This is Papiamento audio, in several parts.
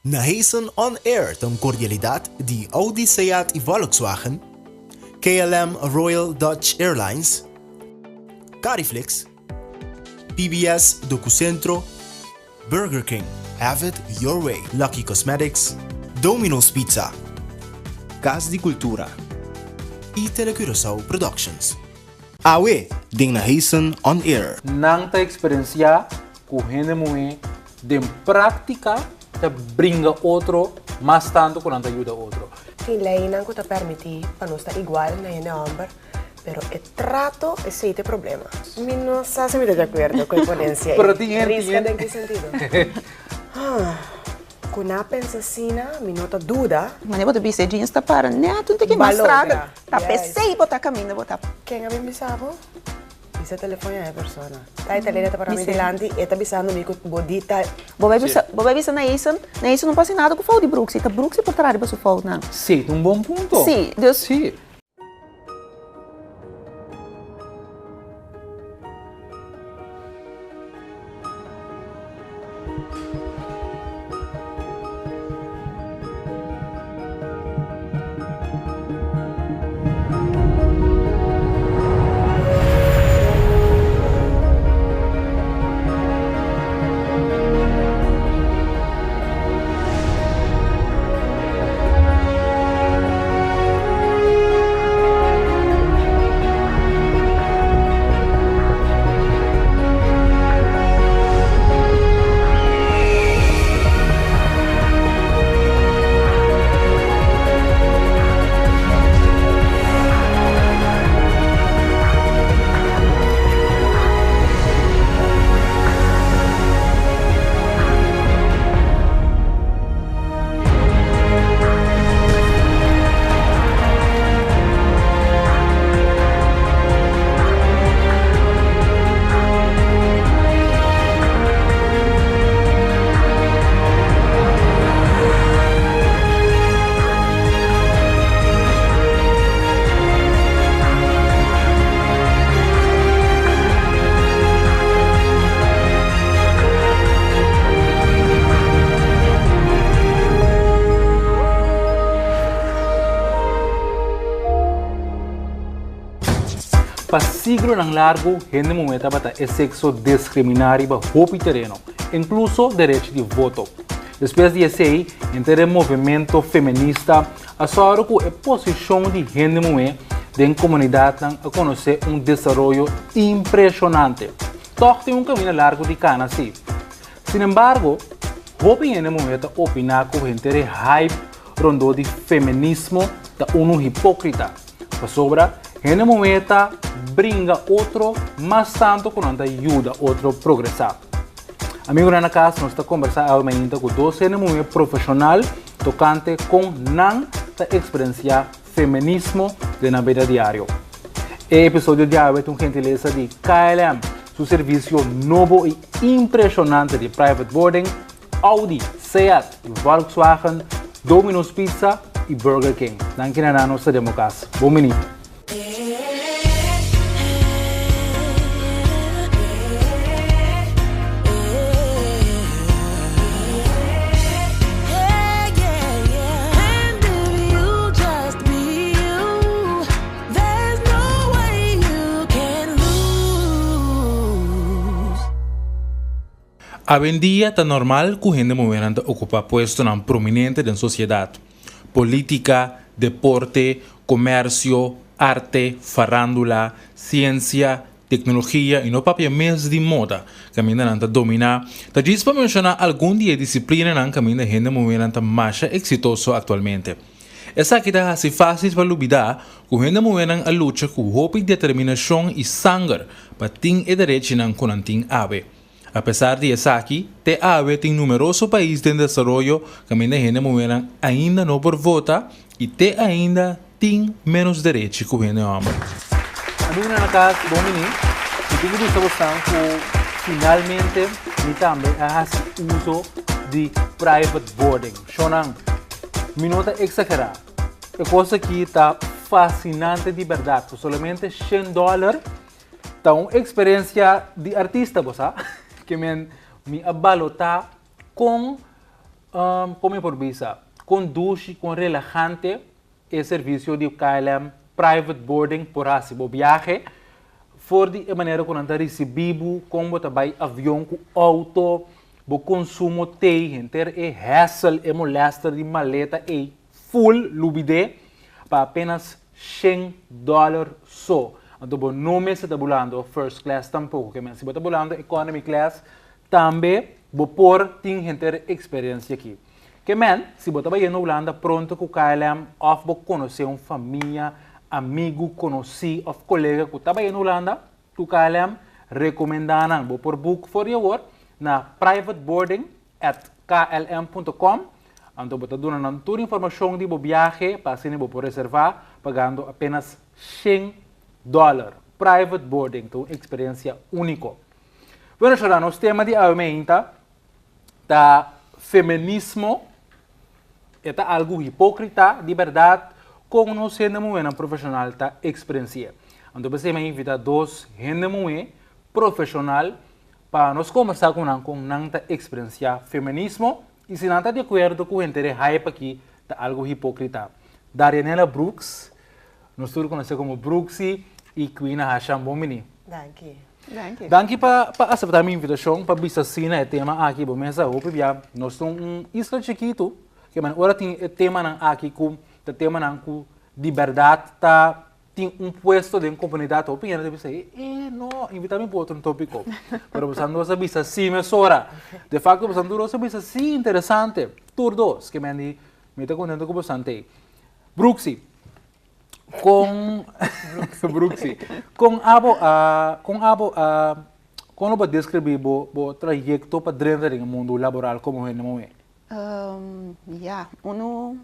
Nahason On Air ta un cordialidad di Audi, Seat y Volkswagen, KLM Royal Dutch Airlines, Cariflix, PBS Docucentro, Burger King, have it your way, Lucky Cosmetics, Domino's Pizza, Cas di Cultura y Telecuraçao Productions. Awe den Nahason On Air. Nan ta experiencia cu hende muhe Den práktika ta bringa otro mas tantu ku nan ta yuda otro. Tin leinan ku ta permití pa nos ta igual na hende hòmber, pero e trato esei ta e problema. Mi no sa si mi ta di akuerdo ku e ponensia ei. Pero tin hende. Riska den ki sentido? Ku nan a pensa asina, mi no ta duda. Manera bo ta bisa e jeans ta para nèt un tiki mas straga. Ta p'esei bo ta kaminda bo ta. Ken a bin bisa bo? Bisa telefon ya e persona. Ta e telera ta para mi dilanti, e ta bisando mi ku bo di ta. Bo bai bisa, bo bai bisa Nason, Nason no por hasi nada ku fout di Brooksy, ta Brooksy por traha riba su foutnan. Sí, ta un bon punto. Sí, dus. Sí. Pa siglonan largu hende muhé tabata e sekso diskriminá riba hopi tereno, inkluso derechi di voto. Despues di esei, henter e movimento feminista a sòru ku e posishon di hende muhé den komunidatnan a konosé un desaroyo impreshonante. Tòg tin un kaminda largu di kana si. Sinembargo, hopi hende muhé ta opiná ku henter e hype rondó di feminismo ta unu hipókrita, pasobra hende muhé ta bringa otro mas tantu ku nan ta yuda otro progresá. Amigonan na kas, nos ta kombersá awe mainta ku dos hende muhé profeshonal tokante kon nan ta eksperensiá feminismo den nan bida diario. E episodio di awe ta un gentilesa di KLM, su servisio nobo i impreshonante di private boarding, Audi, Seat i Volkswagen, Domino's Pizza i Burger King. Danki na nan nos ta den bo kas. Bon bini! Awendia ta normal ku hende muhernan ta okupá puestonan prominente den sosiedat, polítika, deporte, komersio, arte, farándula, siensia, teknologia i no papia mes di moda, kaminda nan ta dominá. Ta djis pa menshoná algun di e disiplinanan kaminda hende muhernan ta masha eksitoso aktualmente. Esaki ta hasi fásil pa lubidá ku hende muhernan a lucha ku hopi determinashon i sanger pa tin e derechinan ku nan tin awe. Apesar di esaki, te awe tin numeroso pais den desaroyo kaminda hende muhernan ainda no por vota i te ainda tin ménos derechi ku hende hòmber. Amigonan na kas, bon bini. Mi tin ku bisa bosan ku finalmente mi tambe a hasi uso di private boarding. Shownan, mi no ta eksagerá. E kos aki ta fasinante di bèrdat. Ku solamente shen dòler Ta un experiencia di artista bo sa, ke men mi a balota con Kon mi por bisa, kon dushi, kon relahante e servisio di KLM Private Boarding por hasi bo biahe, for di e manera ku nan ta risibí bo, kon bo ta bai avion ku outo, bo konsumo t'ei, henter e hassle, e molèster di maleta ei full lubid'é pa apenas shen dòler so. Anto bo no mester ta bulando first class tampoko, ke men si bo ta bulando economy class Tambe bo por tin henter eksperensia aki. Ke men, si bo ta bayendo Hulanda pronto ku KLM òf bo konosé un famia, amigu, konosí òf kolega ku ta bayendo Hulanda ku KLM, rekomendá nan. Bo por book for di awor na privateboarding at klm punto com. Anto bo ta duna nan tur informashon di bo biahe pa asina bo por reservá pagando apenas shen dòler. Private boarding ta un eksperensia úniko. Bueno Shora, nos tema di awe meinta ta feminismo. E ta algu hipókrita di bèrdat kon nos hende muhénan profeshonal ta eksperensi'é. Anto p'esei mi a invitá dos hende muhé profeshonal pa nos kombersá ku nan kon nan ta eksperensiá feminismo i si nan ta di akuerdo ku henter e hype aki ta algu hipókrita. Darianela Brooks, nos tur konosé komo Brooksy, i Queena Hasham, bon bini. Danki. Danki. Danki pa pa aseptá mi invitashon pa bisa si na e tema aki. Bo mesa hopi bia nos ta un isla chikitu ke men ora tin e temanan aki ku ta temanan ku di bèrdat ta tin un puesto den komunidat hopi hende ta bisa e e no invitá mi pa otro topiko. Pero boso nos a bisa si mesora. De fakto boso tur dos a bisa si interesante tur dos ke men di mi ta kontento ku boso ta ei. Broeksy. Kon Broeksy, kon abo a kon abo a kon lo bo deskribí bo bo trayekto pa drenta den e mundu laboral komo hende muhé? Ya, unu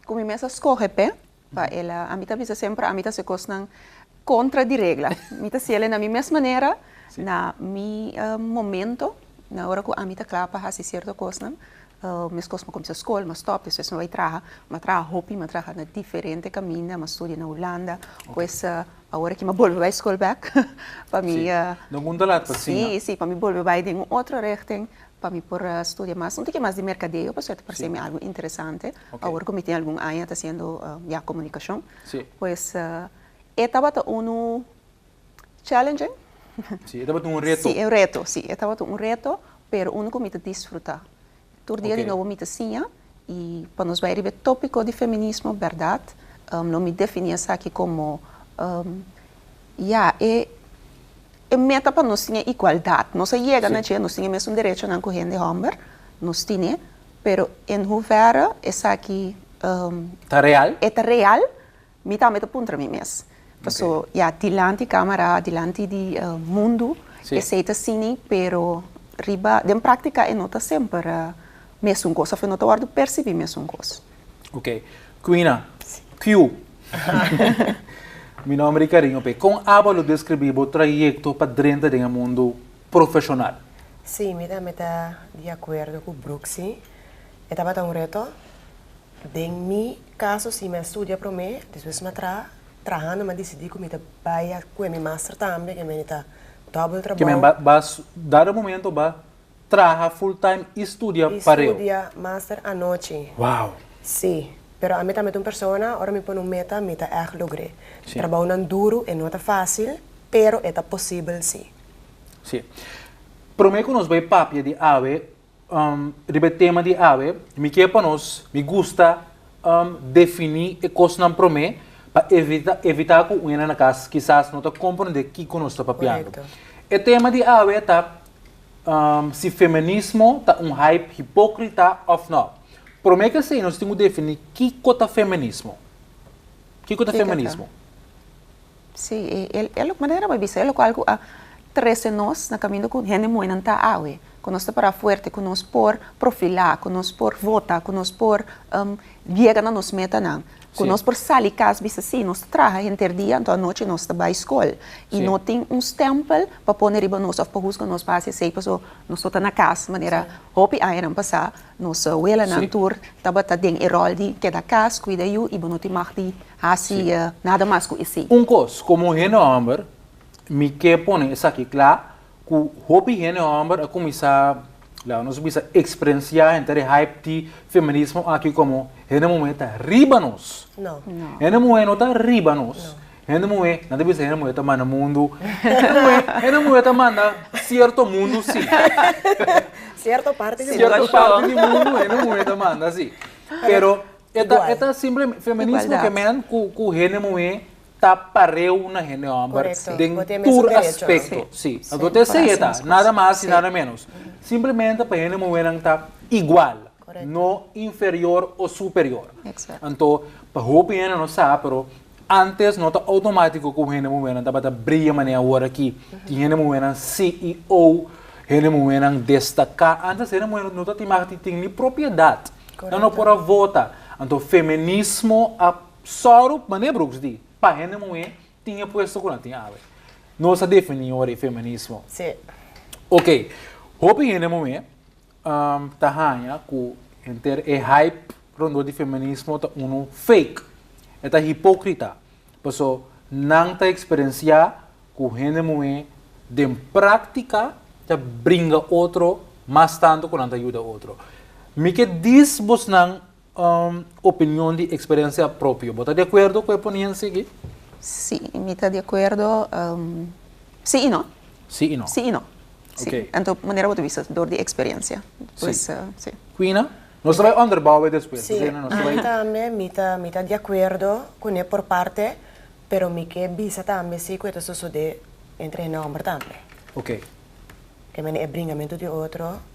ku mi mes a skohe p'e, pa el a, ami ta bisa semper ami ta hasi kosnan kontra di regla. Mi ta hasi el na mi mes manera, na mi momento, na ora ku ami ta kla pa hasi sierto kosnan. Meskos mi a kuminsá skol, mi a stòp, despues mi a bai traha. Mi a traha hopi, mi a traha na diferente kaminda, mi a studia na Hulanda. Pues awor aki mi a bolbe bai skol bèk pa mi. No un ta lat pa siña. Sí, sí, pa mi bolbe bai den un otro richting, pa mi por studia mas, un tiki mas di merkadeo, pasobra ta parse mi algu interesante. Awor ku mi tin algun aña ta hasiendo ya komunikashon. Pues e tabata unu challenging. Sí, e tabata un reto. Sí, un reto, sí, e tabata un reto, pero unu ku mi ta disfrutá. Tur dia di nobo mi ta siña i pa nos bai riba e tópiko di feminismo, bèrdat, lo mi definí esaki komo, ya, e e meta pa nos tin e igualdat. Nos a yega na dje, nos tin e mesun derechonan ku hende hòmber, nos tine, pero en hoeverre esaki Ta real? E ta real? Mi tambe ta puntra mi mes. Paso ya dilanti camara, dilanti di mundu esey ta sini, pero riba den practica e no ta semper mesun cos of e no ta wordo percibi mesun cos. Ok. Quina, Q. Mi nomber di cariño p'e. Con abo lo describi bo trayecto pa drenta den e mundu profesional? Sí, mi tambe ta di acuerdo cu Broeksy. E tabata un reto. Den mi kaso si mi a studia promé, despues mi a traha, trahando mi a disidí ku mi ta bai a kue mi master tambe, ke meni ta dòbel trabou. Ke men ba ba dado momento ba traha full time i studia pareu. I studia master anochi. Wow! Sí, pero ami tambe ta un persona, ora mi pone un meta, mi ta ègt logr'é. Trabounan duru, e no ta fásil, pero e ta posibel sí. Sí. Promé ku nos bai papia di awe, Riba e tema di awe, mi ke pa nos, mi gusta definí e kosnan promé pa evita evitá ku un hende na kas kisas no ta komprondé kiko nos ta papiando. E tema di awe ta si feminismo ta un hype hipókrita òf nò. Promé ke esei nos tin ku definí kiko ta feminismo. Kiko ta feminismo? Sí, e e manera bo a bisa e lokual ku a trese nos na kaminda ku hende muhénan ta awe, ku nos ta pará fuerte, ku nos por profilá, ku nos por vota, ku nos por yega na nos metanan, ku nos por sali kas bisa sí, nos ta traha henter dia anto anochi nos ta bai skol i no tin un stèmpel pa pone riba nos òf pa husga nos pa hasi esei pasobra nos no ta na kas manera hopi añanan pasá nos welanan tur tabata den e ròl di keda kas, kuida yu i bo no tin mag di Hasi nada mas ku esei. Un kos, komo hende hòmber, mi ke pone esaki kla ku hopi hende hòmber a kuminsá Laga nos bisa eksperensiá henter e hype di feminismo aki komo hende muhé ta riba nos. No. Hende muhé no ta riba nos. Hende muhé, nan ta bisa hende muhé ta manda mundu. Hende muhé, hende muhé ta manda sierto mundu sí. Sierto parti di mundu. Sierto parti di mundu hende muhé ta manda sí. Pero e ta e ta simple feminismo ke men ku ku hende muhé ta pareu na hende hòmber den tur aspekto. Sí. Anto ta esei e ta, nada mas i nada ménos. Simplemente pa hende muhénan ta igual, no inferior o superior. Anto pa hopi hende no sa, pero antes no ta outomátiko ku hende muhénan tabata bria manera awor aki. Tin hende muhénan CEO, hende muhénan destaká. Antes hende muhénan no ta tin mag di tin ni propiedat. Nan no por a vota. Anto feminismo a Sòru manera Brooks di, pa hende muhé tin e puesto ku nan tin awe. Nos a definí ora e feminismo. Sí. Ok, hopi hende muhé ta haña ku henter e hype rondó di feminismo ta unu fake, e ta hipókrita, paso nan ta eksperensiá ku hende muhé den práktika ta bringa otro mas tantu ku nan ta yuda otro. Mi ke dis bosnan Opinion di experiencia propio. Bo ta di acuerdo cu e ponencia aki? Sí, mi ta di acuerdo. Sí y no. Sí y no. Sí y no. Sí. Ok. Anto, manera bo ta bisa, dor di experiencia. Sí. Pues, sí. Quina? Nos ta bay onderbouwen despues. Sí, ami tambe mi ta mi ta di acuerdo cune por parte, pero mi ke bisa tambe sí cu e ta sosode entre hende homber tambe. Ok. Ke mene e bringamentu di otro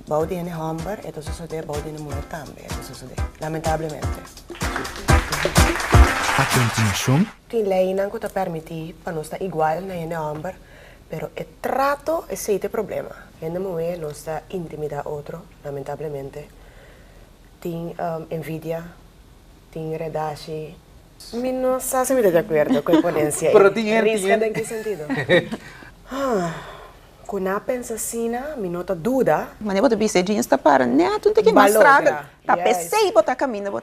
bou di hende hòmber e ta sosodé, bou di hende muhé tambe e ta sosodé, lamentablemente. A kontinuashon. Tin leinan ku ta pèrmití pa nos ta igual na hende hòmber, pero e trato esei ta e problema. Hende muhé nos ta intimidá otro, lamentablemente. Tin envidia, tin redashi. Mi no sa si mi ta di akuerdo ku e ponensia ei. Pero tin hende, tin Riska hende. den ki sentido? Ku nan a pensa asina, mi no ta duda. Manera bo ta bisa e jeans ta para nèt un tiki mas Balogra, straga. Ta yes. p'esei bo ta kaminda bo.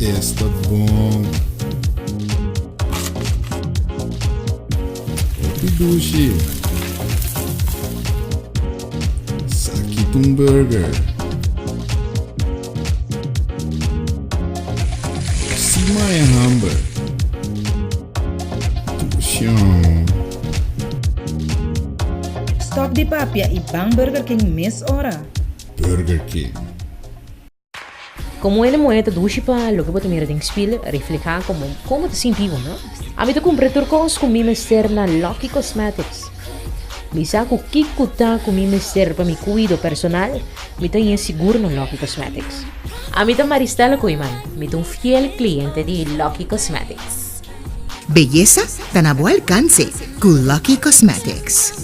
Esta bon. Hopi dushi. Saki un burger. Sima e hamber. Dushi. Stop di papia y ban Burger King mes ora. Burger King. Komo hende muhé ta dushi pa loke bo ta mira den spil reflehá komo kon bo ta sinti bo, no? Ami ta kumpra tur kos ku mi mester na Lucky Cosmetics. Mi sa ku kiko ta ku mi mester pa mi kuido personal, mi ta haña sigur na Lucky Cosmetics. Ami ta Maristella Koeiman, mi ta un fiel kliente di Lucky Cosmetics. Beyesa ta na bo alkanse ku Lucky Cosmetics.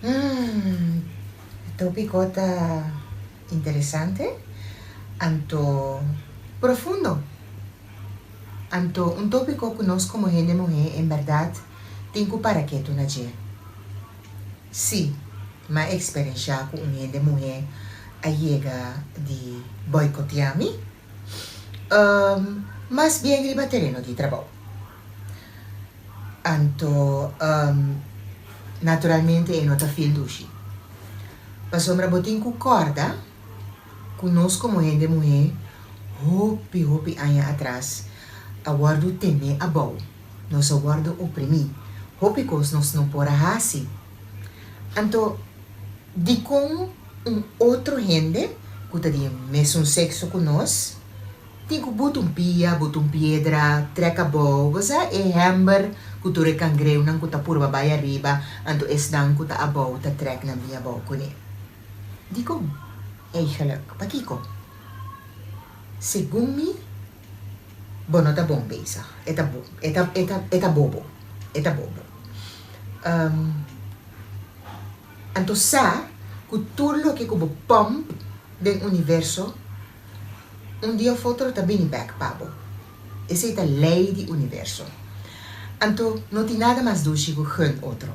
Hmm, tópiko ta Interesante, anto profundo. Anto un tópiko ku nos komo hende muhé en bèrdat tin ku para ketu na dje. Sí, m'a eksperenshá ku un hende muhé a yega di boicotea mi, mas bien riba tereno di trabou. Anto, naturalmente e no ta feel dushi. Pasobra bo tin cu corda cu nos como hende muhe hopi hopi aña atras a wordo tene abou, nos a wordo oprimi, hopi cos nos no por a haci. Anto, dikon un otro hende ku ta di e mesun sekso ku nos tin ku buta un pia, buta un piedra, trèk abou? Bo sa e hèmber ku tur e kangreunan ku ta purba bai ariba, anto esnan ku ta abou ta trèk nan bin abou kuné. Dikon? Eigenlijk, pakiko? Segun mi, bo no ta bon bezig. E ta e ta e ta e ta bobo. E ta bobo. Anto sa ku tur loke ku bo pump den universo, un dia of otro ta bini bek pa bo. Esei ta lei di universo. Anto no tin nada mas dushi ku gun otro.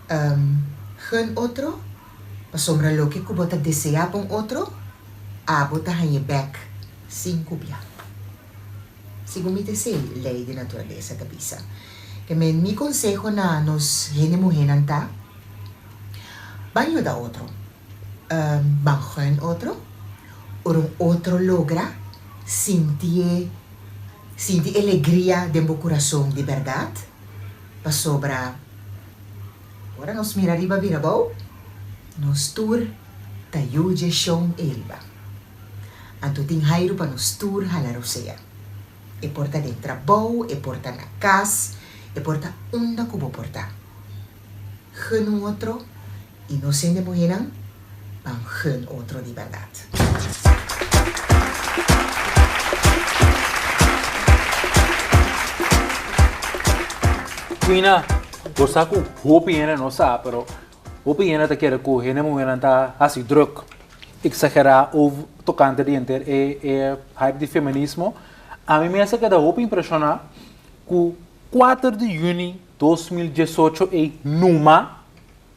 Gun otro pasobra loke ku bo ta deseá pa un otro, abo ta hañ'é bek sin kubia. Segun mi ta esei lei di naturalesa ta bisa. Ke men mi konseho na nos hende muhénan ta, ban yuda otro, ban gun otro, ora un otro logra sintié sinti e legria den bo kurason di bèrdat, pasobra ora nos mira riba bira abou, nos tur ta yu dje shon ei riba. Anto tin hairu pa nos tur hala rosea. E por ta den trabou, e por ta na kas, e por ta unda ku bo por ta. Gun un otro i nos hende muhénan ban gun otro di bèrdat. Quina, bo sa ku hopi hende no sa, pero hopi hende ta kere ku hende muhénan ta hasi druk. Exagerá of tokante di henter e e hype di feminismo. Ami mes a keda hopi impreshoná ku kuater di yüni 2018 ei numa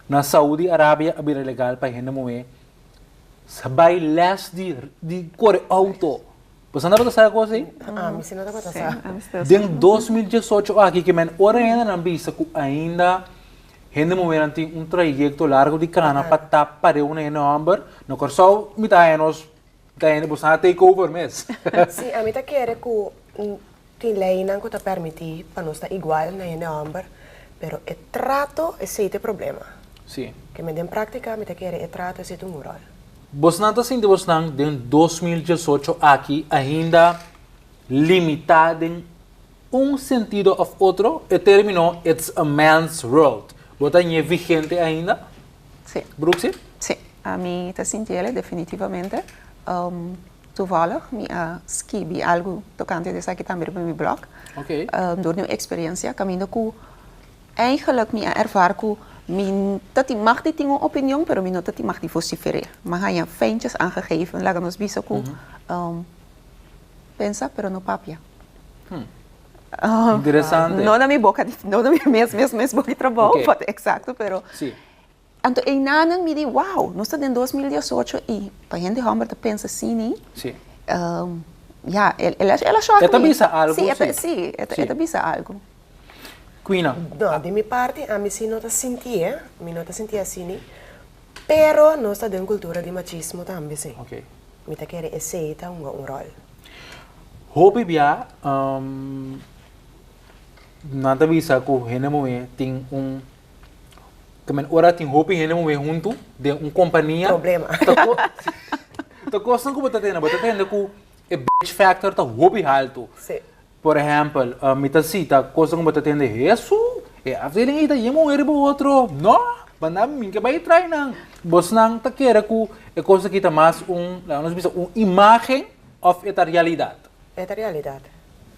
na Saudi Arabia a bira legal pa hende muhé sa bai lès di di kore outo. Boso no tabata sa e kos ei? Ami si no tabata sa. Den 2018 aki ke men ora hendenan bisa ku ainda Hende muhernan tin un trayekto largu di kana pa ta pareu na hende hòmber. Na Kòrsou mi ta haña nos ta hende boso a take over mes. Sí, ami ta kere ku tin leinan ku ta pèrmití pa nos ta igual na hende hòmber, pero e trato esei ta e problema. Sí. Ke men den práktika mi ta kere e trato esei ta un ròl. Bosnan ta sinti bosnan den 2018 aki ainda limitá den un sentido of otro, e termino it's a man's world bo ta ñe vigente ainda? Sí. Broeksie? Sí, ami ta sinti el definitivamente. Toevallig mi a skibi algu tokante di esaki tambe riba mi blog. Ok. Dor di un eksperensia kaminda ku eigenlijk mi a ervaar ku mi ta tin mag di tin un opinion pero mi no ta tin mag di vosifer'é. Mi a haña feintjes aangegeven, laga nos bisa ku pensa pero no papia. Interesante. No na mi boka, no na mi mes mes mes boka di trabou, Ok. pa ta eksakto, pero Sí. anto einanan mi di wow, nos ta den 2018 i pa hende hòmber ta pensa asini, Sí. ya, el el a shòk E ta mi. bisa algu, Sí, e ta sí. sí, e ta Sí. e ta bisa algu. Quina. No, di mi parti ami sí no ta sintié, mi no ta sintié asini, pero nos ta den kultura di machismo tambe sí. Ok. Mi ta kere esei ta hunga un ròl. Hopi bia nan ta bisa ku hende muhé tin un ke men ora tin hopi hende muhé huntu den un kompania. Problema. Ta kosnan ku bo ta tende, bo ta tende ku e bitch factor ta hopi haltu. Sí. Por ehèmpel, mi ta sita kosnan ku bo ta tende, Hesu, e afdeling ei ta yen muhé riba otro. No, banda mi ke bai trai nan. Bosnan ta kere ku e kos aki ta mas un, laga nos bisa, un imágen òf e ta realidat? E ta realidat.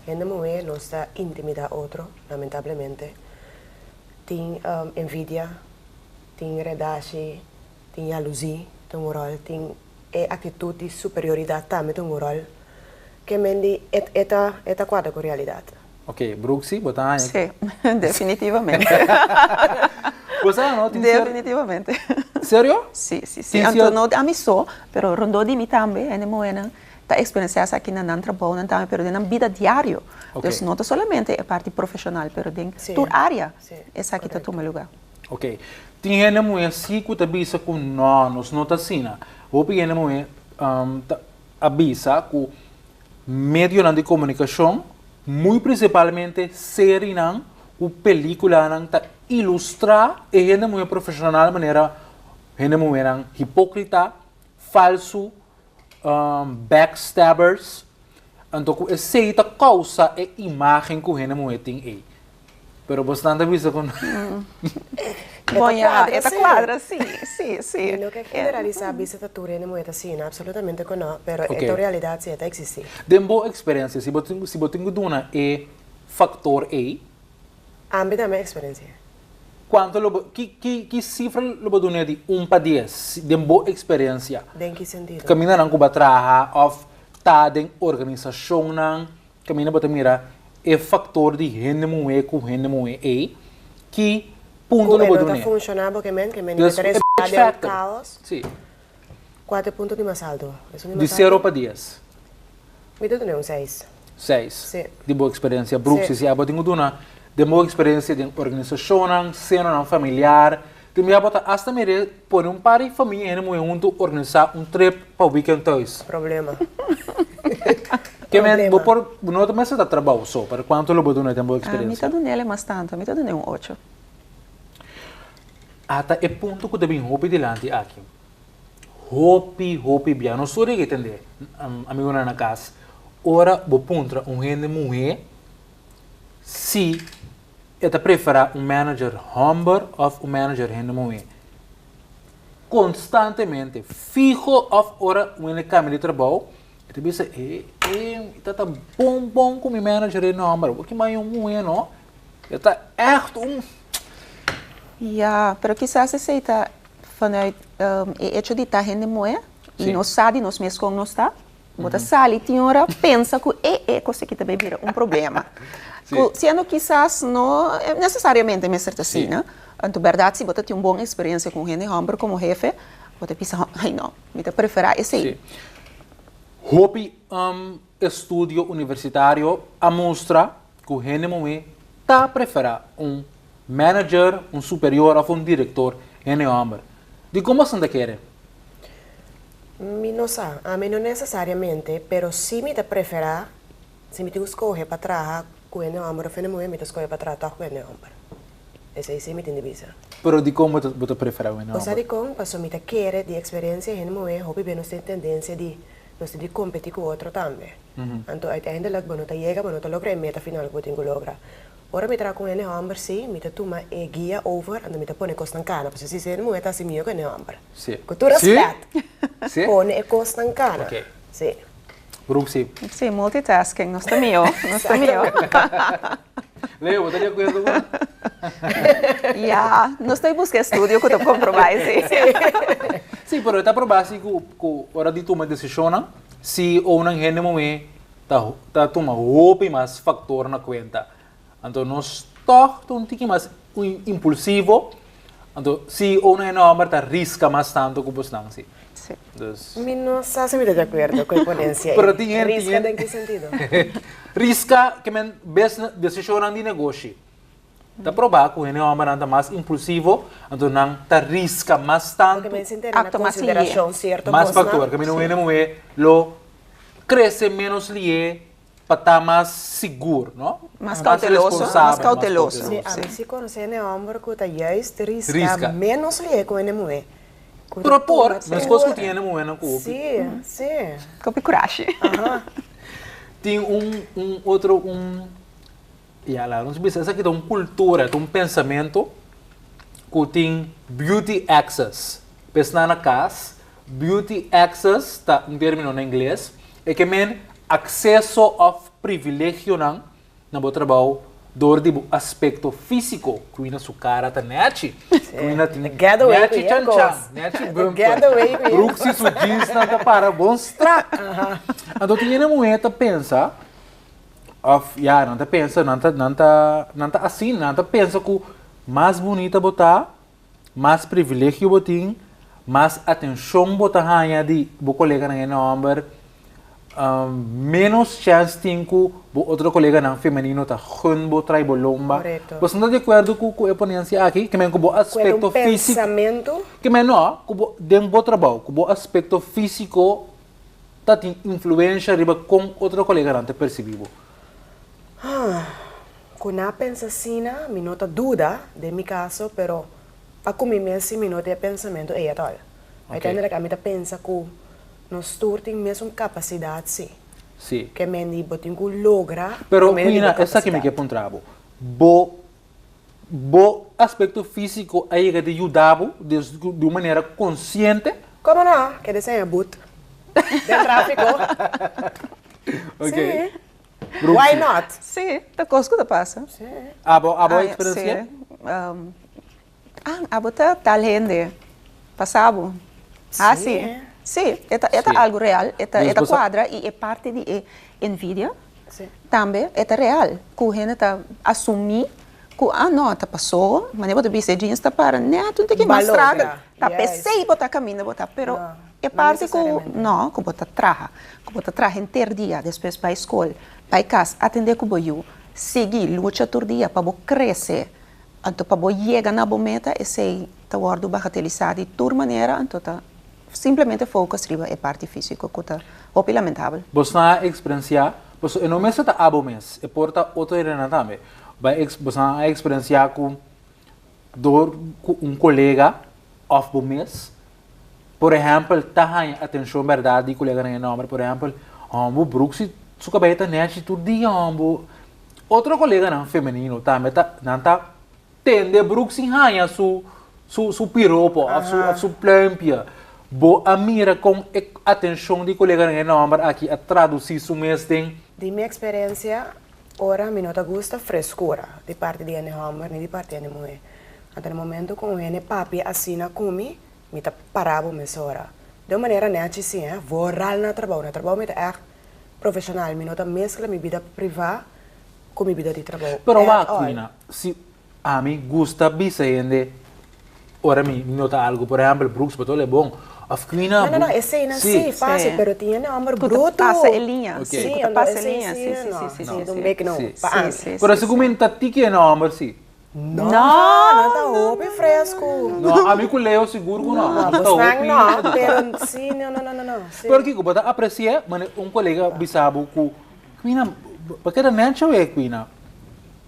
Hende muhé nos ta intimidá otro, lamentablemente. Tin envidia, tin redashi, tin yaluzí ta un ròl, tin e aktitut di superioridat tambe ta un ròl. Ke men di e e ta e ta kuadra ku realidat. Ok, Broeksy, bo ta haña. Sí, definitivamente. Bo sa no? Tin ser. Definitivamente. Serio? Si, si, si. Tin Anto cier. no ami so, pero rondó di mi tambe hende muhénan ta eksperensiá esaki na nan trabounan tambe, pero den nan bida diario. Ok. Dus no ta solamente e parti profeshonal, pero den Si. tur área Si, esaki ta korekto. tuma lugá. Ok. Tin hende muhé si ku ta bisa ku no, nos no ta asina. Hopi hende muhé ta a bisa ku medionan di komunikashon, muy prinsipalmente serinan ku pelikulanan ta ilustrá e hende muhé profeshonal manera hende muhénan hipókrita, falsu, backstabbers, anto ku esei ta kousa e imágen ku hende muhé tin ei. Pero bosnan ta bisa ku Bon ya, e ta kuadra si, si, si. Mi no ke generalisá bisa ta tur hende muhé ta asina, absolutamente ku no, pero e ta un realidat si, e ta eksistí. Den bo eksperensia, si bo tin si bo tin ku duna e faktor ei. Ami ta mi eksperensia. Kuantu lo bo, ki ki ki sifra lo bo dun'é di un pa dies den bo eksperensia? Den ki sentido? Kamindanan ku bo a traha òf ta den organisashonnan Kaminda bo ta mira e faktor di hende muhé ku hende muhé ei, ki punto lo Ku bo e no ta dun'é? funshoná bo ke men, ke men Dus ta e resultá bitch den un factor. kaos. Sí. Kua ta e punto di mas alto? Esun di Di mas sero alto? pa dies. Mi ta dun'é un seis. Seis. Sí. Di bo eksperensia, Brooks, Sí. si abo tin ku duna den bo eksperensia den organisashonnan, senonan familiar, tin bia bo ta asta mira pone un par di famia hende muhé huntu organisá un trip pa weekend thuis. Problema. Ke men bo por, bo no ta mester ta trabou so, pero kuantu lo bo duna den bo Mi ta eksperensia? dun'el mas tantu, mi ta dun'e un ocho. Ata e punto ku ta bin hopi dilanti aki. Hopi, hopi bia. Nos tur a tende, amigunan na kas, ora bo puntra un hende muhé si e ta preferá un manager hòmber òf un manager hende muhé. Konstantemente, fiho òf ora un hende kambia di trabou, e ta bisa, e, e, mi ta ta bon bon ku mi manager hende hòmber, awor ki mai un muhé no, e ta ègt un. Ya, pero kisas esei ta vanuit e hecho di ta hende muhé i nos sa di nos mes kon nos ta. Bo ta sali tin ora pensa ku e e kos aki ta bai bira un problema. Ku siendo kisas no nesesariamente mester ta asina. Anto bèrdat si bo ta tin un bon eksperensia ku un hende hòmber komo hefe, bo ta bisa ai no, mi ta preferá esei. Sí. Hopi estudio universitario a mustra ku hende muhé ta preferá un manager, un superior òf un direktor hende hòmber. Dikon boso ta kere? Mi no sa. Ami no nesesariamente, pero si mi ta preferá, si mi tin ku skohe pa traha ku hende hòmber òf hende muhé, mi ta skohe pa traha tòg ku hende hòmber. Esei si mi tin di bisa. Pero dikon bo ta bo ta preferá ku hende Bo sa hòmber? dikon? Pasobra mi ta kere di eksperensia hende muhé hopi bes nos tin tendensia di nos tin di kompetí ku otro tambe. Anto uiteindelijk bo no ta yega, bo no ta logra e meta final ku bo tin ku logra. Ora mi traha ku un hende hòmber si, mi ta tuma e guia over, anto mi ta pone kosnan kana. Pasobra si hende muhé ta hasi mihó ku hende hòmber. Sí. Ku tur Sí? respèt. Sí? Pone e kosnan kana. Oké. Sí. Broek sí. Sí, multitasking, nos ta mihó, nos ta mihó. Leo, bo ta di akuerdo ku nan? Ya, nos ta buska estudio ku ta komprobá esei. Sí, pero e ta probá si ku ku ora di tuma desishonnan, si ounan hende muhé ta ta tuma hopi mas faktor na kuenta. Anto nos tòg ta un tiki mas impulsivo, anto si un hende hòmber ta riska mas tantu ku bosnan si. Sí. Dus. Mi no sa si mi ta di akuerdo ku e ponensia ei. Pero tin hende, tin Riska hende. den ki sentido? Riska ke men bes desishonnan di negoshi. Ta probá ku hende hòmbernan ta mas impulsivo, anto nan ta riska mas tantu. Porque men sin tene na Akto mas lié. konsiderashon sierto Mas kosnan. faktor. Ke men un hende muhé lo krese ménos lié pa ta mas sigur, no? Mas cauteloso, mas cauteloso. Sí, ami si conoce hende homber cu ta juist risca, Risca. menos lihe cu hende muhe. Cu ta Pero por, tuma meskos cu tur. tin hende muhenan cu hopi. Sí, sí. Hopi curashi. Aha. Tin un, un otro, un, ya laga nos bisa, esaki ta un cultura, ta un pensamento cu tin beauty access. P'esnan na cas, beauty access ta un termino na ingles, e ke men akseso òf privilegionan na bo trabou dor di bo aspekto físiko, kuina su kara ta nèchi, kuina tin nèchi chan chan, nèchi bumper, Broeksi su jeansnan ta para bon strak. Anto tin hende muhé ta pensa, òf ya nan ta pensa, nan ta nan ta nan ta asina, nan ta pensa ku mas bunita bo ta. Mas privilegio bo tin, mas atenshon bo ta haña di bo koleganan e nòmber, ménos chèns tin ku bo otro koleganan femenino ta gun bo trai bo lomba. Korekto. Bo no ta di akuerdo ku ku e ponensia aki? Ke men ku bo Ku e ta un aspekto físiko, pensamentu. ke men no, ku bo den bo trabou, ku bo aspekto físiko ta tin influensha riba kon otro koleganan ta persibí bo. Ku nan a pensa asina, mi no ta duda den mi kaso, pero pa ku mi mes si mi no tin e pensamentu ei at all. Uiteindelijk ami ta pensa ku nos tur tin mesun kapasidat si. Si. Ke men di bo tin ku logra Pero por medio di Quina, bo esaki mi kapasidat. ke puntra bo. Bo bo aspekto físiko a yega di yuda bo di un manera konsiente? Komo no? Ke deseña but den tráfiko. Ok. Si. Why not? Sí, ta kos ku ta pasa. Sí. Abo, abo a eksperensiá? Sí. Ah, abo ta tal hende. Pasa bo. Ah, sí. Sí, e ta, e ta algu real, e ta, e ta kuadra i e parti di e envidia tambe e ta real. Ku hende ta asumí ku, ah no, ta pasó, manera bo ta bisa e jeans ta para nèt un tiki mas strak, ta p'esei bo ta kaminda bo ta, pero E parti ku no, ku bo ta traha, ku bo ta traha henter dia, despues bai skol, bai kas, atendé ku bo yu, sigui lucha tur dia pa bo krese, anto pa bo yega na bo meta, esei ta wòrdu bagatelisá di tur manera, anto ta simplemente focus riba e parti físiko ku ta hopi lamentabel. Bo sna a eksperensiá, pasobra e no mester ta abo mes, e por ta otro hendenan tambe. Bai eks, bo sna a eksperensiá ku dor ku un kolega òf bo mes Por ehèmpel, ta haña atenshon bèrdat di koleganan e nòmber. Por ehèmpel, hòmber Brooks si su kabei ta nèchi tur dia hòmber. Otro koleganan femenino tambe ta nan ta tende Brooks sin haña su su su piropo òf su òf su plùmpia. Bo a mira kon e atenshon di koleganan e nòmber aki a tradusí su mes den. Di mi eksperensia, ora mi no ta gusta freskura di parti di hende hòmber ni di parti hende muhé. Anto na momento ku un hende papia asina ku mi, Mi ta para bo mesora. Den un manera nechi si, hè. Vooral na trabou. Na trabou mi ta ègt profeshonal. Mi no ta meskla mi bida privá ku mi bida di trabou. Pero At wak, all. Quina, si ami gusta bisa hende ora mi nota algu, por ehèmpel, Brooks bo ta ole bon, òf Quina, No, no, no, eseinan si. si, fásil, Sí. pero tin hende hòmber Ku ta brutu. pasa e liña. Ok. Sí, Sí, ku ta anto pasa e esei liña. si, Sí, sí, no. sí, sí, No, sí, ta un sí. big no Sí. pa Sí, ami. sí, Pero sí, segun sí. mi ta tiki hende hòmber si. No, nan ta hopi fresku. No, ami ku Leo sigur ku no. No, Nos ta bosnan hopi no, eduká. pero si, no, no, no, no, no, si. Pero kiko, bo ta apresiá manera un kolega bisa bo ku, Quina, bo keda necho e, Quina.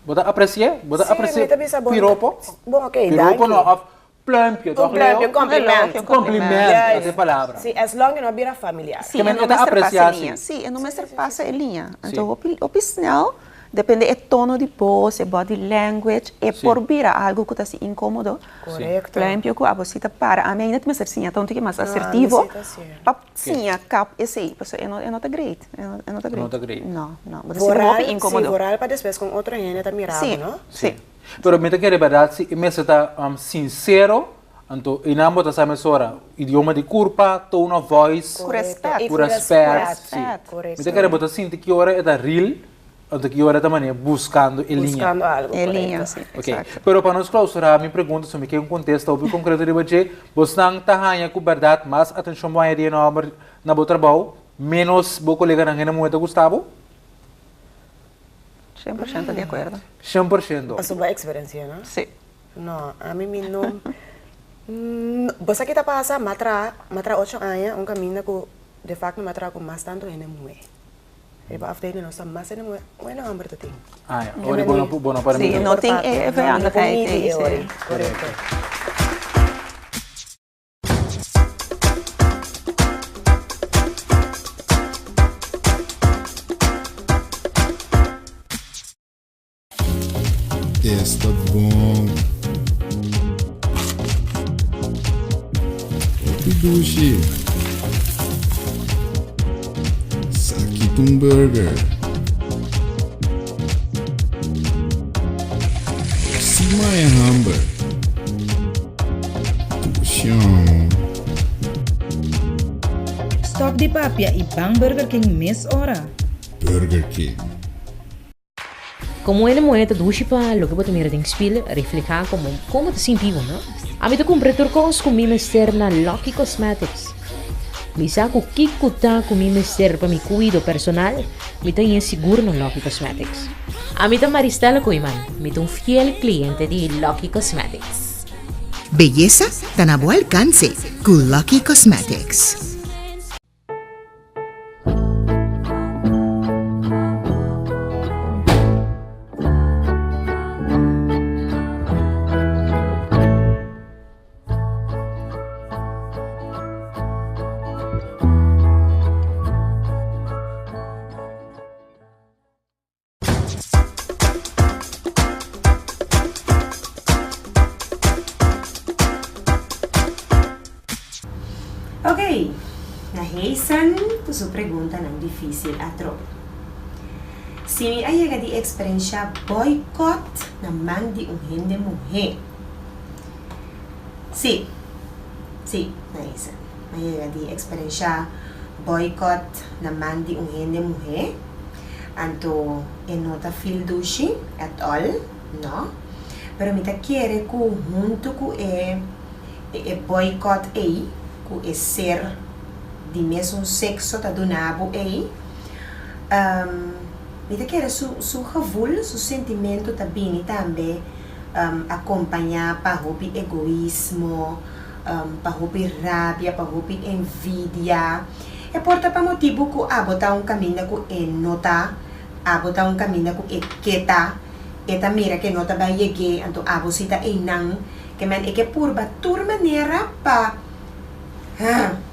Bo ta apresiá? Bo ta Sí, mi apresiá ta bisa bon. piropo? Bon, ok, Piropo no, danki. òf pluimpje, Un toch pluimpje, Leo? un compliment. Un Compliment, Yes. esa e palabra. Sí, as long e no bira familiar. Sí, Ke e men no e ta mester pasa apresiá e liña. si. Sí, e no mester pasa e liña. Sí. Anto hopi, hopi snel, depende e tono di bos, e body language, e Sí. por bira algo ku ta hasi inkomodo. Korekto. Pluimpje ku abo si ta para. Ami ainda ta mester siña ta un tiki mas No, ami asertivo si ta siña. pa siña kap esei, pasobra e no, e no ta great. E no, e no ta E no great. ta great. No, no. Bo ta sinti Vooral, hopi sí, inkomodo. vooral pa despues kon otro hende ta mira bo, Sí, no? sí. Pero mi ta kere berdad si e mester ta sincero, anto einan bo ta sa mesora idioma di curpa, tone of voice, Ku respet. ku respet, si. Korekto. Mi ta kere bo ta sinti ki ora e ta real, anto ki ora e ta manera buscando e liña. Buscando algo, E liña, korekto. si, Ok, exacto. pero pa nos clausura mi pregunta so mi ke un contesta hopi concreto riba dje, bosnan ta haña ku berdad mas atencion bo haña di e nomber na bo trabou, menos bo coleganan hende muhe ta gusta bo? 100% di akuerdo. 100%. Pasobra eksperensia, no? Sí. No, ami mi no, bo sa ki ta pasa? M'a traha, m'a traha ocho aña un kaminda ku de fakto m'a traha ku mas tantu hende muhé. Riba afdeling nos ta mas hende muhé ku hende hòmber ta tin. Ah ya, ora bo no bo no permití. Sí, no tin e vijandigheid ei, sí. Korekto. Esta bon. Hopi dushi. Saki ta un burger. Si maya hamber. Tushon. Stop di papia y ban Burger King mes ora. Burger King. Komo hende muhé ta dushi pa loke bo ta mira den spil reflehá komo kon bo ta sinti bo, no? Ami ta kumpra tur kos ku mi mester na Lucky Cosmetics. Mi sa ku kiko ta ku mi mester pa mi kuido personal, mi ta haña sigur na Lucky Cosmetics. Ami ta Maristella Koeiman, mi ta un fiel kliente di Lucky Cosmetics. Beyesa ta na bo alkanse ku Lucky Cosmetics. Ok, na Hazen ku su preguntanan difísil atrobe. Si mi a yega di eksperenshá bòikòt na man di un hende muhé? Sí, sí, na Hazen. Mi a yega di eksperenshá bòikòt na man di un hende muhé. Anto e no ta feel dushi at all, no. Pero mi ta kere ku huntu ku e e boycott ei ku e ser di mesun sekso ta duna bo ei, mi ta kere su su gevoel, su sentimentu ta bini tambe akompañá pa hopi egoismo, pa hopi rabia, pa hopi envidia. E por ta pa motibu ku abo ta un kaminda ku e no ta, abo ta un kaminda ku e ke ta, e ta mira ku e no ta bai yeg'é, anto abo si ta einan. Ke men e ke purba tur manera pa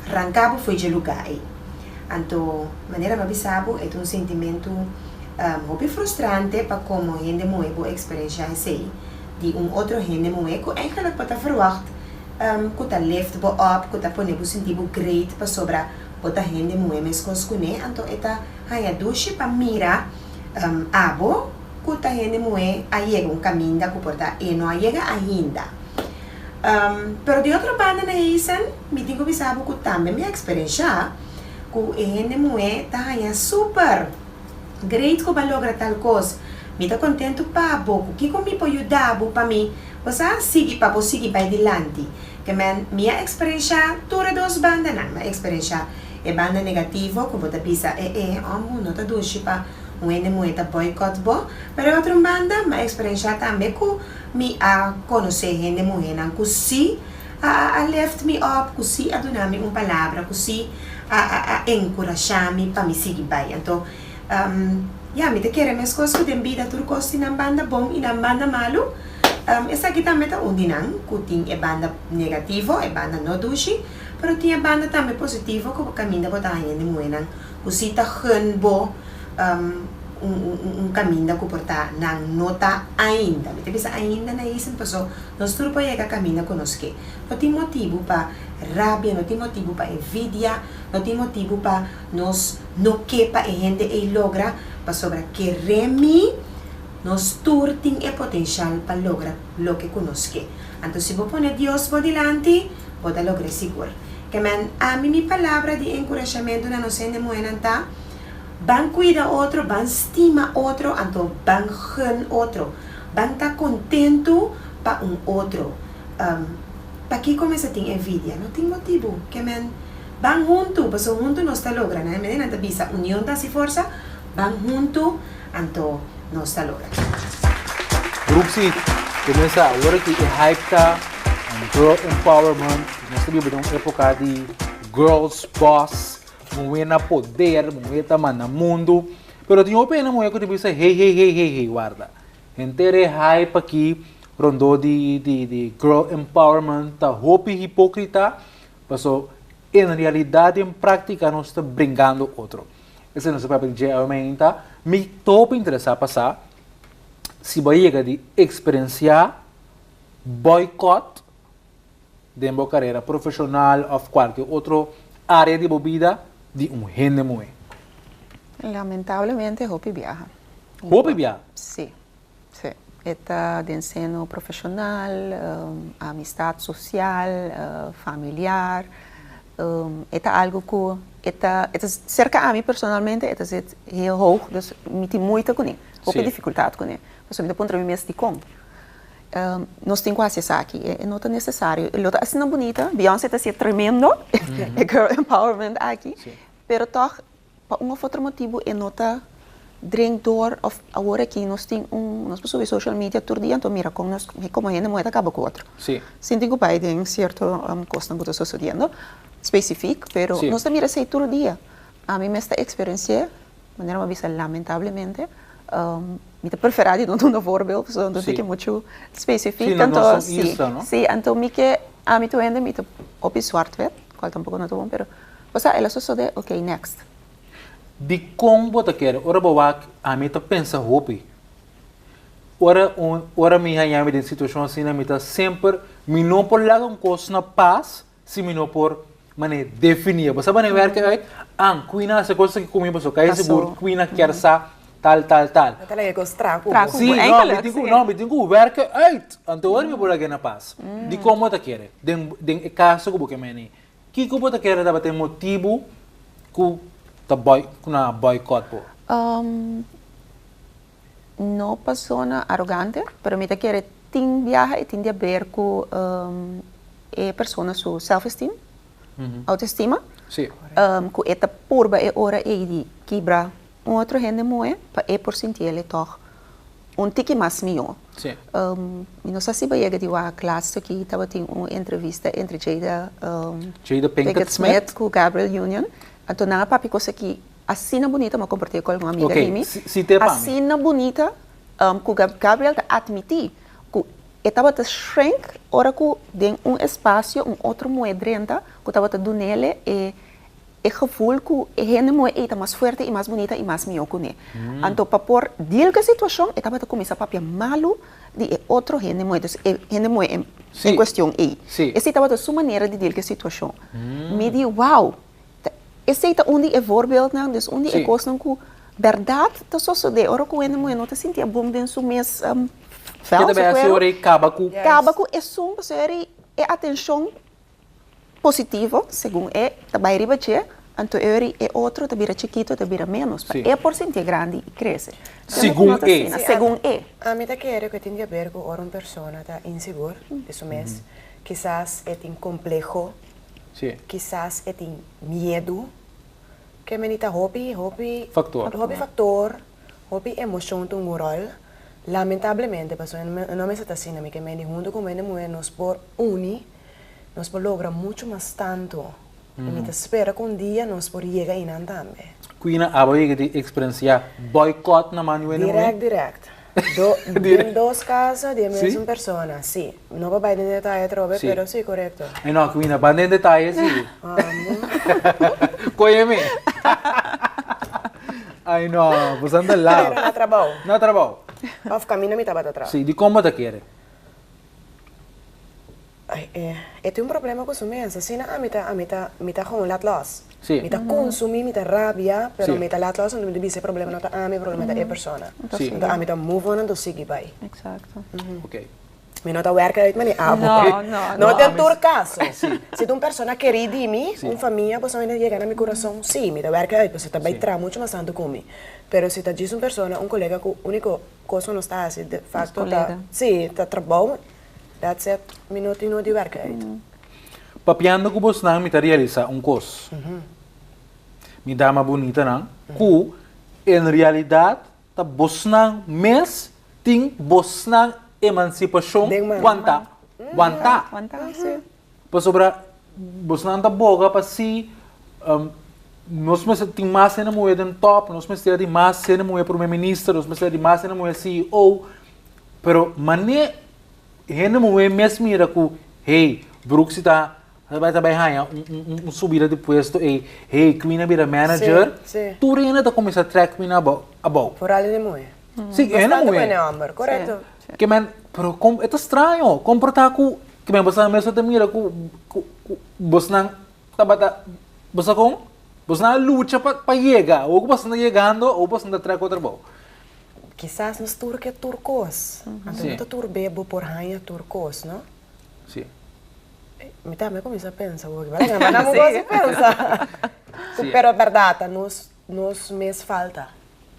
ranka bo fo'i dje lugá ei. Anto, manera mi a bisa bo, e ta un sintimentu hopi frustrante pa komo hende muhé bo eksperenshá esei di un otro hende muhé ku eigenlik bo ta ferwagt ku ta lift bo up, ku ta pone bo sinti bo great pasobra bo ta hende muhé meskos kuné, anto e ta haña dushi pa mira abo ku ta hende muhé a yega un kaminda ku por ta e no a yega ainda. Pero di otro banda na Hazen mi tin ku bisa bo ku tambe mi a eksperenshá ku e hende muhé ta haña super great ku bo a logra tal kos, mi ta kontentu pa bo, ku kiko mi por yuda bo pa mi Bo sa sigui pa bo sigui bai dilanti. Ke men mi a eksperenshá tur e dos bandanan. Mi a eksperenshá e banda negativo ku bo ta bisa e e òmbu no ta dushi pa un hende muhé ta boycott bo. Pero e otro un banda mi a eksperenshá tambe ku mi a konosé hende muhénan ku sí a a lift mi up, ku sí a duna mi un palabra, ku sí a a a enkurashá mi pa mi sigui bai. Anto Ya, mi ta kere meskos ku den bida tur kos tin nan banda bon i nan banda malu. Esaki tambe ta un di nan ku tin e banda negativo, e banda no dushi, pero tin e banda tambe positivo ku kaminda bo ta haña di muhénan ku si ta gun bo un kaminda ku por ta nan no ta ainda. Mi ta bisa ainda na Eisen paso nos tur por yega kaminda ku nos ke. No tin motibu pa rabia, no tin motibu pa envidia, no tin motibu pa Nos no ke pa e hende ei logra, pasobra kere mi, nos tur tin e potenshal pa logra loke ku nos ke. Anto si bo pone Dios bo dilanti, bo ta logr'é sigur. Ke men, ami mi palabra di enkurashamentu na nos hende muhénan ta, Ban kuida otro, ban stima otro, anto ban gun otro. Ban ta kontentu pa un otro. Pakiko mester tin envidia? No tin motibu. Ke men, Ban huntu, pasobra huntu nos ta logra. Na e manera nan ta bisa, union ta hasi forsa, ban huntu, anto nos ta logra. Roepsie, kuminsá awor aki e hype ta girl empowerment, nos ta biba den un epoka di girls boss, muhé na poder, muhé ta manda mundu, pero tin hopi hende muhé ku ta bisa hey hey hey hey hey warda, henter e hype aki rondó di di girl empowerment ta hopi hipokrita, Paso, en realidad den práctica nos ta bringando otro. Esei nos ta papia di dje awe mainta. Mi ta hopi interesá pa sa si bo a yega di eksperensiá boycott den bo karera profeshonal òf kualke otro área di bo bida di un hende muhé. Lamentablemente hopi biaha. Hopi biaha? Sí. Sí, e ta den seno profeshonal, amistat sosial, familiar. E ta algu ku e ta e ta serka ami personalmente e ta zit heel hoog, dus mi tin moeite kuné, hopi difikultat kuné. Pasobra mi ta puntra mi mes dikon. Nos tin ku hasi esaki, e no ta nesesario. E lo ta asina bunita, Beyoncé ta hasié tremendo, e girl empowerment aki, pero tòg pa un òf otro motibu e no ta drink door òf awor aki nos tin un, nos por subi social media tur dia anto mira kon nos komo hende muhé ta kaba ku otro. Sin tin ku bai den sierto kosnan ku ta sosodiendo spesifik, pero nos ta mira esei tur dia. Ami mes ta eksperensi'é. Manera mi a bisa lamentablemente, mi ta preferá di no duna voorbeeld pasobra no ta ke muchu spesifik. Anto si, si, anto mi ke ami tur hende mi ta hopi zwart-wit, kual tampoko no ta bon, pero osea el a sosodé, ok next. Dikon bo ta kere? Ora bo wak ami ta pensa hopi. Ora un ora mi haña mi den situashon asina mi ta semper mi no por laga un kos na pas Si mi no por mane definí. Bo sa mane werk uit? An, Quina hace cosas aki cu mi pasobra casi sigur Quina kier sa tal tal tal. Ta laga e cos traha cu bo. Si, no, mi tin cu, no, mi tin cu werk uit. Anto ora mi por laga na pas. Dicon bo ta kere? Den, den e caso cu bo ke mene. Kico bo ta kere tabata e motibu cu ta boy, cu nan a boycott bo? No persona arogante, pero mi ta kere tin biaha e tin di haber cu e persona su self esteem, autoestima, cu e ta purba e ora ey di kibra un otro hende muhe pa e por sinti el e tog un tiki mas miho. Mi no sa si bo yega di wak laatste aki tabatin un entrevista entre Jada Pinkett Smith cu Gabrielle Union, anto nan a papia cos aki. Asina bunita, mi a comparti cu algun amiga di mi. Asina bunita cu Gabriel ta admiti cu e tabata shrink ora cu den un espacio un otro muhe drenta cu tabata dunele e e gevoel cu e hende muhe ey ta mas fuerte y mas bunita y mas miho cune. Anto pa por deal cu e situacion e tabata cuminsa papia malu di e otro hende muhe, dus e hende muhe en cuestion ey. Esey tabata su manera di deal cu e situacion. Mi di wow! Esei ta un di e voorbeeldnan, dus un di e kosnan ku bèrdat ta sosodé ora ku hende muhé no ta sintié bon den su mes vèl, su kueru. Kaba ku. Kaba ku esun, pasobra e e atenshon positivo, segun e, ta bai riba dje, anto e ora e otro ta bira chikitu, ta bira ménos, pa e por sintié grandi i krese. Segun e. Segun e. Ami ta kere ku e tin di haber ku ora un persona ta insigur di su mes, kisas e tin kompleho. Sí. Kisas e tin miedu. Ke meni ta hopi, hopi. Faktor. Hopi faktor, hopi emocion ta un rol. Lamentablemente, pasobra e no mester ta asina. Mi ke meni huntu ku hende muhé nos por uni, nos por logra muchu mas tantu. I mi ta spera ku un dia nos por yega einan tambe. Quina, abo yega di eksperensiá boycott na man di hende muhé? Direct, direct. Do, den dos caso di e mesun persona, si. No pa bai den detaye atrobe, pero si, corecto. Ay no, Quina, ban den detaye si. Coye mi. Ay no, bo san ta laf. Pero na trabou. Na trabou. Of caminda mi tabata traha. Si, dicon bo ta kere? Ay, e, e tin un problema cu su mes. Asina ami ta, ami ta, mi ta gewoon laat los. Sí. Mi ta consumi, mi ta rabia, pero Sí. mi ta laat los, anto mi ta bisa e problema no ta ami, e problema ta e persona. Sí. Anto ami ta move on anto sigui bai. Exacto. Ok. Mi no ta werk uit mane abo. No, no, No no. den tur caso. Si ta un persona keri di mi, un famia, pasobra mi ta yega na mi curason, sí, mi ta werk uit, pasobra ta bai traha mucho mas tanto cu mi. Pero si ta djis un persona, un colega cu unico cos cu nos ta haci de facto ta, sí, ta trabou, That's it, mi no tin no di werk uit. Papiando ku bosnan mi ta realisa un kos, mi dama bunitanan, ku en realidat ta bosnan mes tin bosnan emansipashon wantá, wantá. Pasobra bosnan ta boga pa si nos mester tin mas hende muhé den top, nos mester di mas hende muhé prome minister, nos mester di mas hende muhé CEO, pero mane hende muhé mes mira ku hey, Brooksy ta ta bai haña un subida di puesto ey, hey, Queen a bira manager, tur hende ta kuminsá trèk Queen abou. Foral hende muhé. Sí, hende muhé. Bastante ku hende hòmber, korekto. Ke men, pero kom, e ta straño, kon por ta ku, ke men boso mes ta mira ku, ku, ku bosnan tabata, bo sa kon? Bosnan a lucha pa, pa yega, awor ku boso ta yegando, awor boso ta trek otro bou. Kisas nos tur ke tur kos, anto no ta tur be bo por haña tur kos, no? Sí. Mi tambe a kuminsá pensa awor, bala ke nan bo gosi pensa. Pero bèrdat, ta nos, nos mes falta.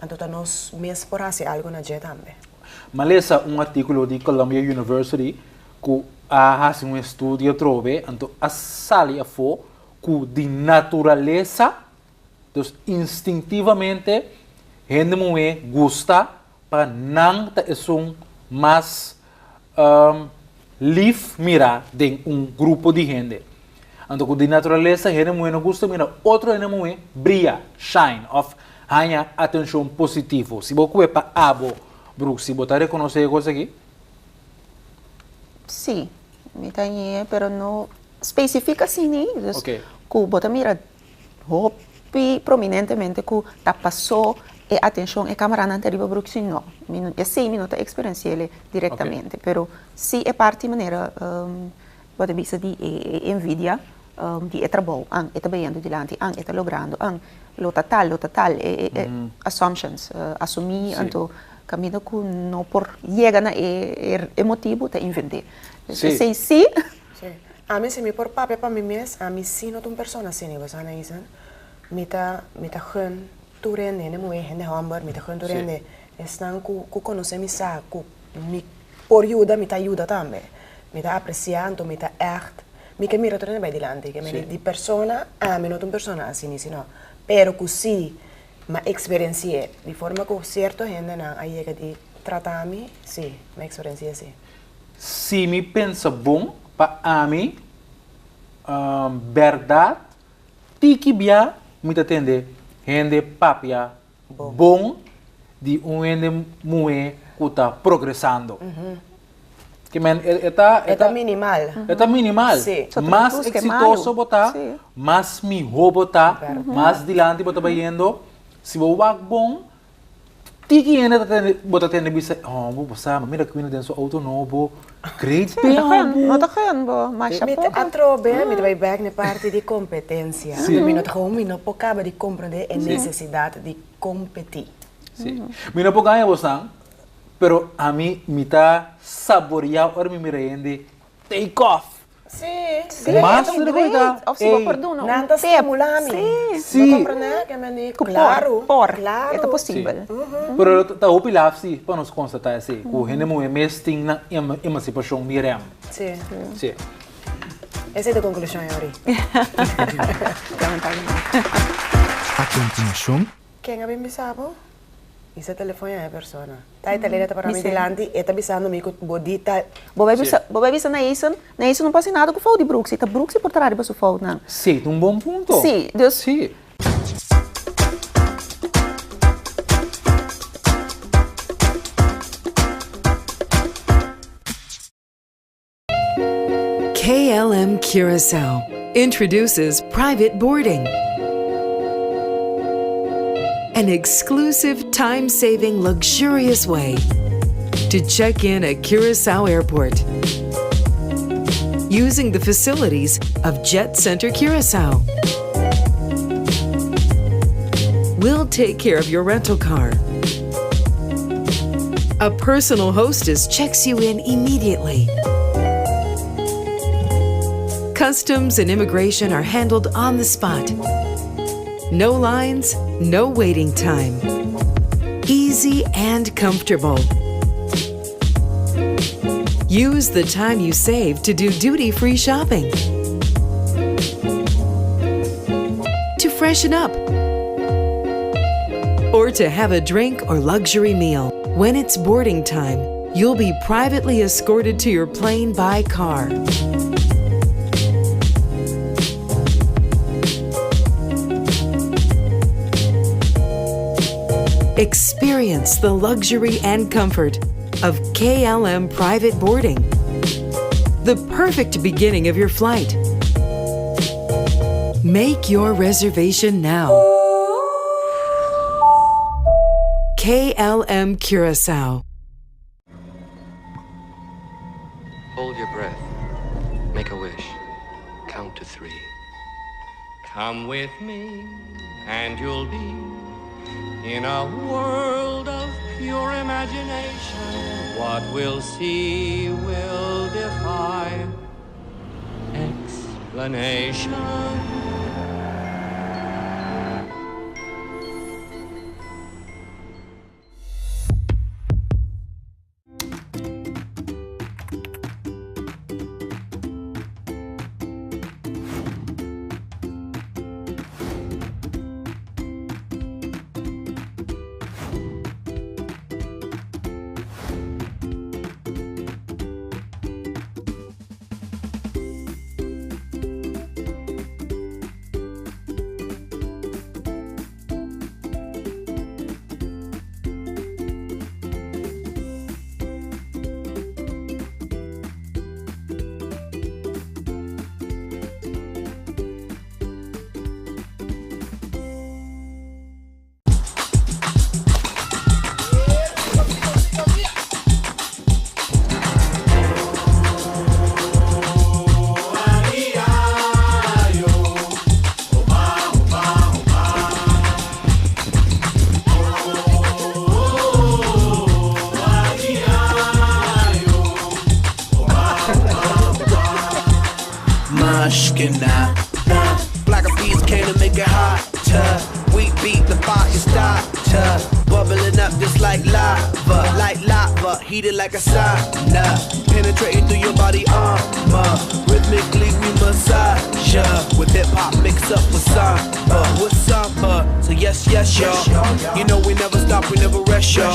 Anto ta nos mes por hasi algo na dje tambe. M'a lesa un artíkulo di Columbia University ku a hasi un estudio atrobe, anto a sali afó ku di naturalesa, dus instintivamente, hende muhé gusta pa nan ta esun mas lif mira den un grupo di hende. Anto ku di naturalesa hende muhé no gusta mira otro hende muhé bria, shine, òf haña atenshon positivo. Si bo kue pa abo, Brooke, si bo ta rekonosé e kos aki? Sí, mi ta hañ'é, pero no spesifik asina, dus ku bo ta mira Hopi prominentemente ku ta pasó e atenshon e kamaranan ta riba Brooksy no. Mi no esei mi no ta eksperensi'el direktamente, pero si e parti manera bo ta bisa di e envidia di e trabou, an e ta bayendo dilanti, an e ta logrando, an lo ta tal, lo ta tal, e assumptions, asumí anto kaminda ku no por yega na e motibu ta invent'é. Esei si. Sí. Ami si mi por papia pa mi mes, ami sí no ta un persona asina, bo sa Nathan. Mi ta, mi ta gun tur hende, hende muhé, hende hòmber, mi ta gun tur hende. Esnan ku ku konosé mi sa ku mi por yuda, mi ta yuda tambe. Mi ta apresiá, anto mi ta ègt, mi ke mira tur hende bai dilanti. Ke mende di persona, ami no ta un persona asina, sino, pero ku sí m'a eksperensi'é di forma ku sierto hendenan a yega di trata mi, sí, m'a eksperensi'é sí. Si mi pensa bon, pa ami, bèrdat, tiki bia mi ta tende hende papia bon di un hende muhé ku ta progresando. Ke men e ta. E ta minimal. E ta minimal. Mas eksitoso bo ta, mas mihó bo ta, mas dilanti bo ta bayendo. Si bo wak bon, Tiki hende ta tende, bo ta tende bisa, oh, bo sa, ma mira Queen den su auto nobo, great Sí, no ta gen, no ta gen bo, masha Mi ta poco. atrobe, mi ta bai bek na e parti di competencia. Sí. Mi no ta gewoon, mi no por caba di comprende e necesidad di competi. Sí. Mi no por gaña bosnan, pero ami mi ta saborea ora mi mira hende take off. Sí, Sí, Mas e ta de great. verdad, Of si bo ey. por duna un Nan ta tip. stimula mi. Sí. Sí. Bo comprende? Ke men di, Ku por, claro, por. claro. E ta posibel. Pero ta hopi laf sí pa nos constata esey, cu hende muhe mes tin nan emancipacion di rem. Sí. Sí. Esey ta conclusion, Yori. Lamentablemente. A continuacion. Ken a bin bisa bo? I sa telefon ya e persona. Ta e talera ta para mi dilanti, e ta bisando mi ku bo di ta. Bo bai bisa, bo bai bisa Nason, Nason no por hasi nada ku fout di Brooksy, ta Brooksy por traha riba su foutnan. Sí, ta un bon punto. Sí, dus. Sí. KLM Curacao introduces private boarding. An exclusive, time-saving, luxurious way to check in at Curacao Airport using the facilities of Jet Center Curacao. We'll take care of your rental car. A personal hostess checks you in immediately. Customs and immigration are handled on the spot. No lines, no waiting time. Easy and comfortable. Use the time you save to do duty free shopping, to freshen up, or to have a drink or luxury meal. When it's boarding time, you'll be privately escorted to your plane by car. Experience the luxury and comfort of KLM private boarding. The perfect beginning of your flight. Make your reservation now. KLM Curacao. Hold your breath. Make a wish. Count to three. Come with me, and you'll be in a world of pure imagination. What we'll see will defy explanation. Ashkenaz. Black Eyed Peas came to make it hotter. We beat the fire starter. Bubbling up just like lava, like lava, heated like a sauna. Penetrating through your body armor. Rhythmically we massage ya. With hip hop mixed up with samba, with samba. So yes, yes, y'all. You know we never stop, we never rest, y'all.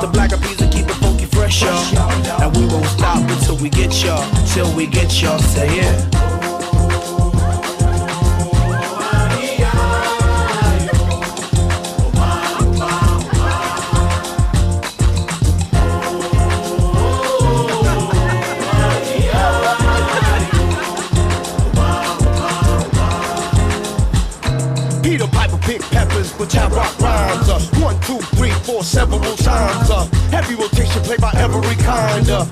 The Black Eyed Peas will keep it funky fresh, y'all. And we won't stop until we get y'all, till we get y'all. Say it. Peter Piper pick peppers, but I rock rhymes. Uh, one, two, three, four, several times. Uh, heavy rotation played by every kind. Uh.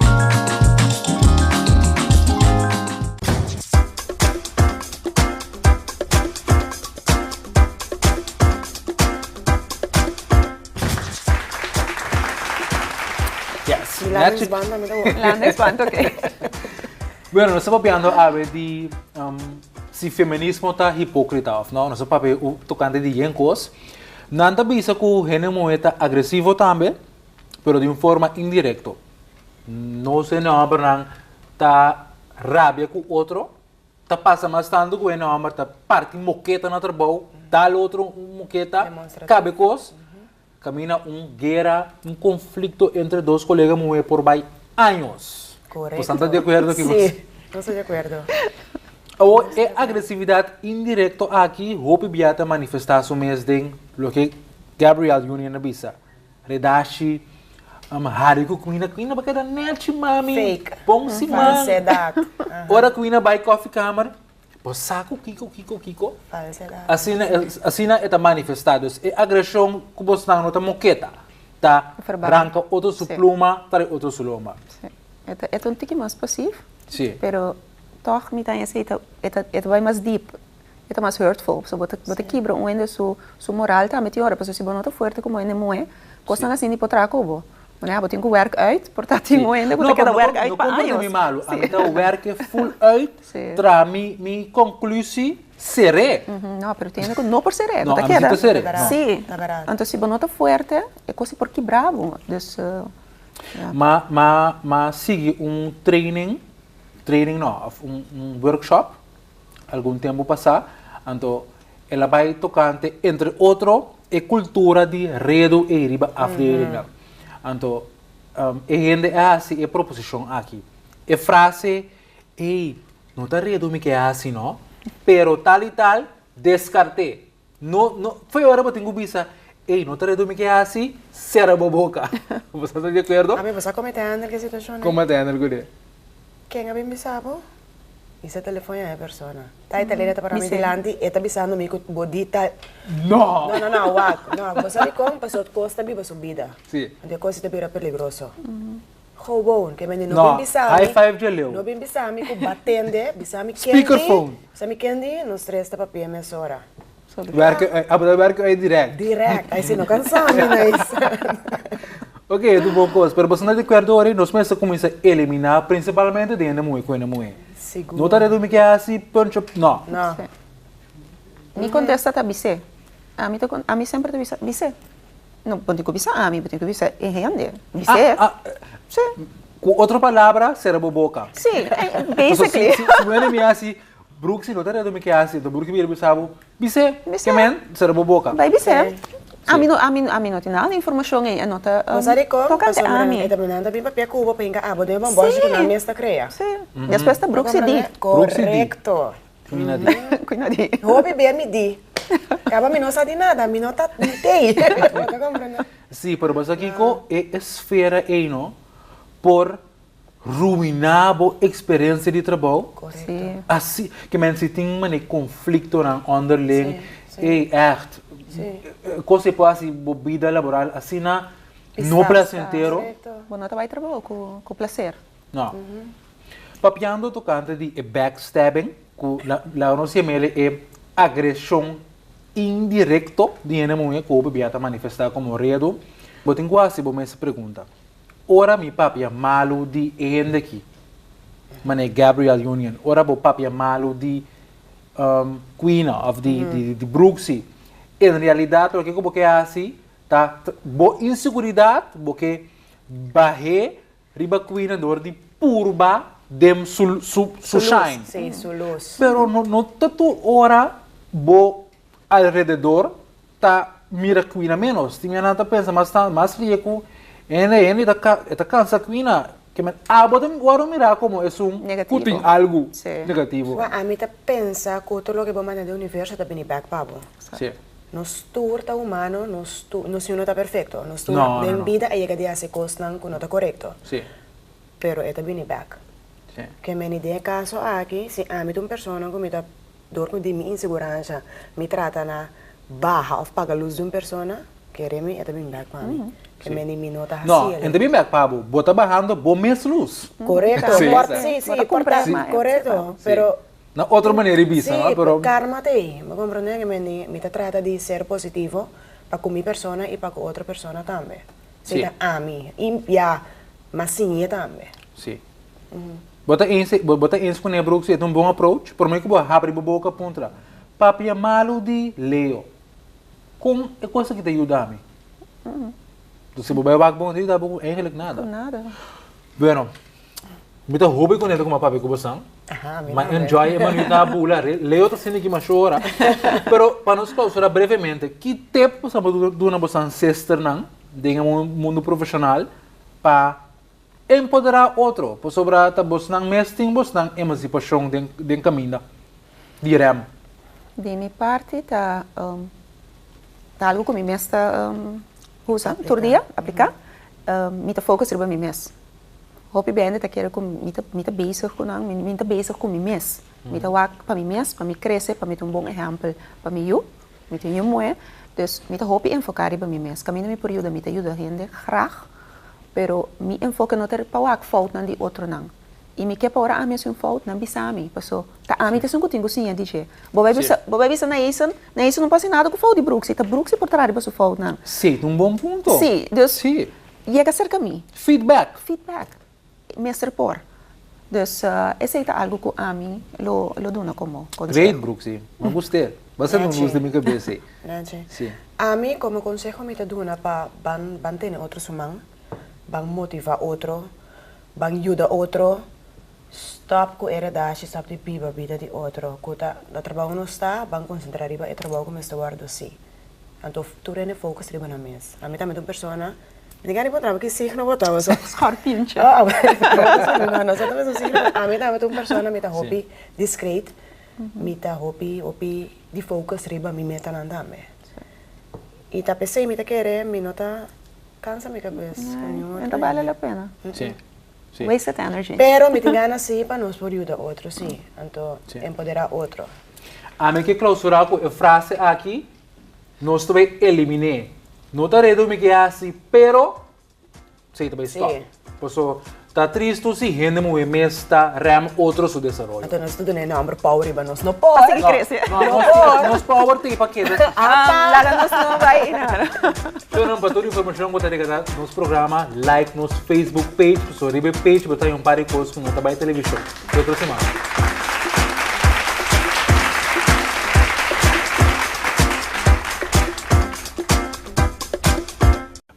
Yes. Landis banda, mi ta hoor. Landis banda, oké. Bueno, nos ta papiando awe di um, si feminismo ta hipokrita of no. Nos ta papia tokante di yen kos. Nan ta bisa ku hende muhé ta agresivo tambe, pero di un forma indirekto. Nos hende hòmbernan ta rabia ku otro, ta pasa mas tantu ku hende hòmber ta parti moketa na trabou, dal otro un moketa, kabe kos. Camina un guera, un conflicto entre dos colega muhe por bay años. Correcto. Bosan ta di acuerdo ki Sí, nos ta di acuerdo. Awor e agresividad indirecto aki hopi bia ta manifesta su mes den loke Gabrielle Union a bisa, Redashi, hari cu Queen, Queen ba keda nechi mami, Fake. bon siman. Falsedad. Ora Queen a bay koffie kamer, Bo sa ku kiko, kiko, kiko? Falsedad. Asina, asina e ta manifestá. Dus e agreshon ku bosnan no ta moketa, ta Verbal. ranka otro su Sí. pluma, trae otro su lomba. Sí. E ta, e ta un tiki mas pasief. Sí. Pero tòg mi ta haña esei ta, e ta, e ta bai mas diep. E ta mas hurtful. Pasobra bo ta, bo ta kibra un hende su, su moral tambe tin ora. Pasobra si bo no ta fuerte komo hende muhé, kosnan asina di por traha ku bo. Bueno, bo tin ku werk uit, por ta tin un hende ku ta keda werk uit pa años. No comprende mi malu, ami ta werke full uit, tra mi mi conclusie seré. No, pero tin hende ku no por seré, No, bo ta ami si keda. ta seré, no. Sí, anto si bo no ta fuerte, e kos por kibra bo, dus ja. Ma ma ma sigui un training, training no, of un un workshop algun tempu pasá, anto el a bai tokante entre otro e kultura di redu ei riba afdelingnan. Anto e hende a hasi e proposishon aki. E frase ei no ta redu mi ke hasi no, pero tal i tal deskart'é. No, no, fo'i ora bo tin ku bisa, ei no ta redu mi ke hasi, sera bo boka. Bo sa ta di akuerdo? Ami bo sa kon mi ta handle ku e situashon ei? Kon bo ta handle kuné? Ken a bin bisa bo? Mi sa telefon ya e persona. Ta e talera ta para mi dilanti, e ta bisando mi ku bo di tal. No! No, no, no, wak. No, bo sa dikon? Pasobra kos ta biba su bida. Sí. Anto e kos ta bira peligroso. Gewoon, ke mende no No, bin bisa mi. high five dje leu. No bin bisa mi ku batende, bisa mi kendi. Speakerphone. Bisa mi kendi, nos tres ta papia mesora. Werken uit, abo ta werken uit direct. Direct, ai si no kansa mi nice. Ok, e ta un bon kos, pero boso no ta di akuerdo ora nos mester kuminsá eliminá prinsipalmente den hende muhé ku hende muhé. Sigur. No ta redu mi ke hasi punch up, no. No. Sí. Mi kontesta ta bis'é. Ami ta ami semper ta bisa, bis'é. No, bo tin ku bisa ami, bo tin ku bisa e hende. Bis'é. Ah, ah. Sí. Ku otro palabra, sera bo boka. Sí, basically. Pasobra si, si bo hende mi hasi, Brooksy no ta redu mi ke hasi, enton Brooksy bira bisa bo, Bis'é, Bis'é. ke men, sera bo boka. Bai bis'é. Ami no, ami, ami no tin nada di informashon ei, e no ta Bo sa dikon? tokante Pasobra ami. e ta nan ta bin papia ku bo pa hinka abo den e bombòshi ku nan mes ta krea. Sí. Despues ta Brooksy di. Brooksy di. Korekto. Kuina di. Kuina di. Hopi bia mi di. Kaba mi no sa di nada, mi no ta tei. Bo ta komprende? Sí, pero bo sa kiko? E esfera ei no por ruiná bo eksperensia di trabou. Korekto. Asi, ke men si tin mane konfliktonan onderling, ey ègt, kos ei por hasi bo bida laboral asina no plasentero. Bo no ta bai trabou ku plaser. No. Papiando tokante di e backstabbing, ku laga nos yam'el e agreshon indirekto di hende muhé ku hopi bia ta manifestá komo redu, bo tin ku hasi bo mes pregunta. Ora mi papia malu di e hende aki, Manera Gabrielle Union, ora bo papia malu di Quina of di di Brooksy, en realidat loke ku bo ke hasi ta bo inseguridat bo ke bah'é riba Quina dor di purba dem su su su shine. Sí, su lus. Pero no no ta tur ora bo alrededor ta mira Quina menos. Tin nan ta pensa mas mas rie ku hende hende ta ka e ta kansa Quina. Ke men abo ta wòrdu mirá komo esun ku tin algu negativo. Wak, ami ta pensa ku tur loke bo manda den universo ta bini bèk pa bo. Nos tur ta humano, nos tur, nos niun no ta perfekto. Nos tur den bida a yega di hasi kosnan ku no ta korekto. Pero e ta bini bèk. Ke men i den e kaso aki, si ami ta un persona ku mi ta Dor ku di mi inseguransha mi trata na baha of paga lus di un persona, kere mi e ta bin bek pa mi. Ke meni mi no ta No, hasi e ta bin bek pa bo. Bo ta bahando bo mes lus. Korekto, por, si, si, por ta, korekto, pero. Na otro manera di bisa, no? Si, Pero. karma ta ei. Bo komprende? Ke meni mi ta trata di ser positivo pa ku mi persona i pa ku otro persona tambe. Si ta ami. I ya, m'a siñ'é tambe. Si. Bo ta eens, bo ta eens kuné Brooks, e ta un bon approach? Promé ku bo habri bo boka puntra, Papia malu di Leo, kon e kos aki ta yuda mi? Entonces si bo bai wak bon, e ta yuda bo ku eigenlijk nada. Ku nada. Bueno, mi ta hopi kontentu ku mi a papia ku bosan. Mi a enjoy e manera ku a bula. Leo ta sinti ki masha ora. Pero pa nos klausura brevemente, ki tip bosan por duna bosan sisternan den e mundu profeshonal pa Empoderá otro, pasobra ta bosnan mes tin bosnan emansipashon den den kaminda di rem. Di mi parti ta ta algu ku mi mes ta usa tur dia, apliká. Mi ta focus riba mi mes. Hopi bende ta kere ku mi ta mi ta bezig ku nan, mi ta bezig ku mi mes. Mi ta wak pa mi mes, pa mi krese, pa mi ta un bon ehèmpel pa mi yu. Mi tin yu muhé, dus mi ta hopi enfoká riba mi mes. Kaminda mi por yuda, mi ta yuda hende grag, pero mi enfoke no ta pa wak foutnan di otronan. I mi ke pa ora ami hasi un fout, nan bisa mi, paso ta ami ta esun ku tin ku siña di dje. Bo bai bisa, bo bai bisa Naeison, Naeison no por hasi nada ku fout di Broeksi, ta Broeksi por traha riba su foutnan. Sí, ta un bon punto. Sí, dus yega serka mi. Feedback. Feedback. Mester por. Dus esei ta algu ku ami lo lo duna komo konseho. Great Broeksi, mi gust'é. Basta mi gusta mi kabes ei. Nancy. Si. Ami komo konseho mi ta duna pa ban ban tene otro su man, ban motiva otro, ban yuda otro, stop ku e redashi, stop di biba bida di otro, ku ta na trabou nos ta, ban konsentrá riba e trabou ku mester wòrdu hasi. Anto tur hende focus riba nan mes. Ami tambe ta un persona Mi tin gana di puntra bo ki signo bo ta pasobra. Schorpioentje. Oh, no, no, no ta mesun signo. Ami tambe ta un persona, mi ta hopi discreet, mi ta hopi, hopi di focus riba mi metanan tambe. I ta p'esei mi ta kere mi no ta cansa mi cabes cu niun otro. No ta bale la pena. Si, si. Wasted energy. Pero mi tin gana si pa nos por yuda otro si, anto empodera otro. Ami ke clausura cu e frase aki. Nos ta bay eliminé. No ta redu mi ke hasi, pero esei ta bay stop. Paso ta tristu si hende muhé mes ta rèm otro su desaroyo. Anto nos ta duna e nòmber power riba nos. No por! Pa sigui krese. No, no, nos power tin pa keda. Laga nos no bay nada. Shownan, pa tur informashon bo ta regresá nos programa, like nos Facebook page, pasobra riba e page bo ta haña un par di kos ku no ta bay televishon. Te otro semana.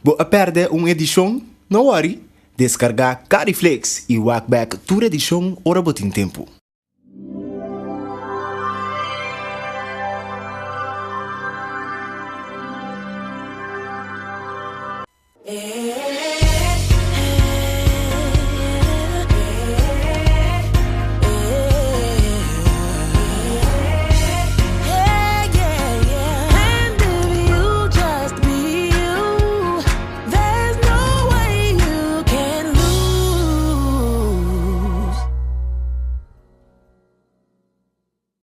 Bo a pèrdè un edishon? No wòri! Deskargá Cariflix i wak bèk tur edishon ora bo tin tempu.